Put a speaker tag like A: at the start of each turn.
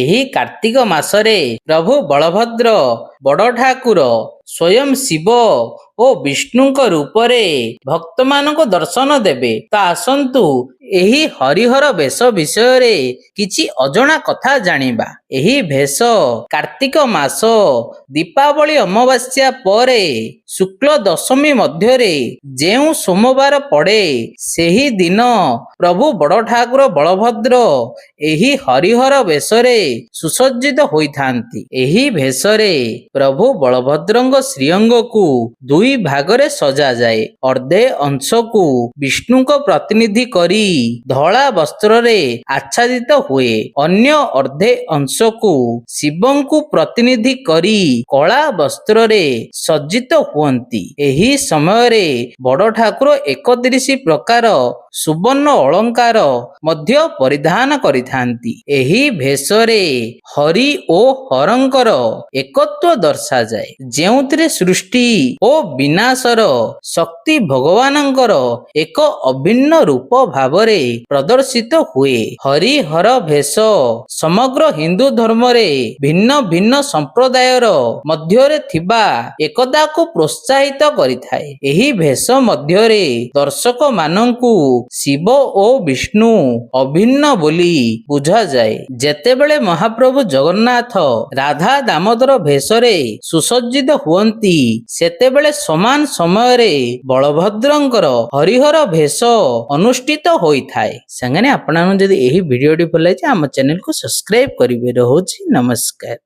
A: ଏହି କାର୍ତ୍ତିକ ମାସରେ ପ୍ରଭୁ ବଳଭଦ୍ର ବଡ଼ ଠାକୁର ସ୍ୱୟଂ ଶିବ ଓ ବିଷ୍ଣୁଙ୍କ ରୂପରେ ଭକ୍ତମାନଙ୍କୁ ଦର୍ଶନ ଦେବେ। ତ ଆସନ୍ତୁ ଏହି ହରିହର ବେଶ ବିଷୟରେ କିଛି ଅଜଣା କଥା ଜାଣିବା। ଏହି ଭେଷ କାର୍ତ୍ତିକ ମାସ ଦୀପାବଳି ଅମାବାସ୍ୟା ପରେ ଶୁକ୍ଳ ଦଶମୀ ମଧ୍ୟରେ ଯେଉଁ ସୋମବାର ପଡ଼େ, ସେହି ଦିନ ପ୍ରଭୁ ବଡ଼ ଠାକୁର ବଳଭଦ୍ର ଏହି ହରିହର ବେଶରେ ସୁସଜ୍ଜିତ ହୋଇଥାନ୍ତି। ଏହି ଭେଷରେ ପ୍ରଭୁ ବଳଭଦ୍ରଙ୍କ ଶ୍ରୀଅଙ୍ଗକୁ ଦୁଇ ଭାଗରେ ସଜାଯାଏ। ଅର୍ଦ୍ଧେ ଅଂଶକୁ ବିଷ୍ଣୁଙ୍କ ପ୍ରତିନିଧି କରି ଧଳା ବସ୍ତ୍ରରେ ଆଚ୍ଛାଦିତ ହୁଏ, ଅନ୍ୟ ଅର୍ଦ୍ଧେ ଅଂଶକୁ ଶିବଙ୍କୁ ପ୍ରତିନିଧି କରି କଳା ବସ୍ତ୍ରରେ ସଜ୍ଜିତ ହୁଅନ୍ତି। ଏହି ସମୟରେ ବଡ଼ ଠାକୁର 31 ପ୍ରକାର ସୁବର୍ଣ୍ଣ ଅଳଙ୍କାର ମଧ୍ୟ ପରିଧାନ କରିଥାନ୍ତି। ଏହି ଭେଷରେ ହରି ଓ ହରଙ୍କର ଏକତ୍ୱ ଦର୍ଶାଯାଏ, ଯେଉଁଥିରେ ସୃଷ୍ଟି ଓ ବିନାଶର ଶକ୍ତି ଭଗବାନଙ୍କର ଏକ ଅଭିନ୍ନ ରୂପ ଭାବରେ ପ୍ରଦର୍ଶିତ ହୁଏ। ହରିହର ଭେଷ ସମଗ୍ର ହିନ୍ଦୁ ଧର୍ମରେ ଭିନ୍ନ ଭିନ୍ନ ସମ୍ପ୍ରଦାୟର ମଧ୍ୟରେ ଥିବା ଏକତାକୁ ପ୍ରୋତ୍ସାହିତ କରିଥାଏ। ଏହି ଭେଷ ମଧ୍ୟରେ ଦର୍ଶକମାନଙ୍କୁ ଶିବ ଓ ବିଷ୍ଣୁ ଅଭିନ୍ନ ବୋଲି ବୁଝାଯାଏ। ଯେତେବେଳେ ମହାପ୍ରଭୁ ଜଗନ୍ନାଥ ରାଧା ଦାମୋଦର ଭେଷରେ ସୁସଜ୍ଜିତ ହୁଅନ୍ତି, ସେତେବେଳେ ସମାନ ସମୟରେ ବଳଭଦ୍ରଙ୍କର ହରିହର ଭେଷ ଅନୁଷ୍ଠିତ ହୋଇଥାଏ। ସାଙ୍ଗମାନେ, ଆପଣଙ୍କୁ ଯଦି ଏହି ଭିଡ଼ିଓଟି ଭଲ ଲାଗିଛି, ଆମ ଚ୍ୟାନେଲକୁ ସବସ୍କ୍ରାଇବ କରିବେ। ରହୁଛି, ନମସ୍କାର।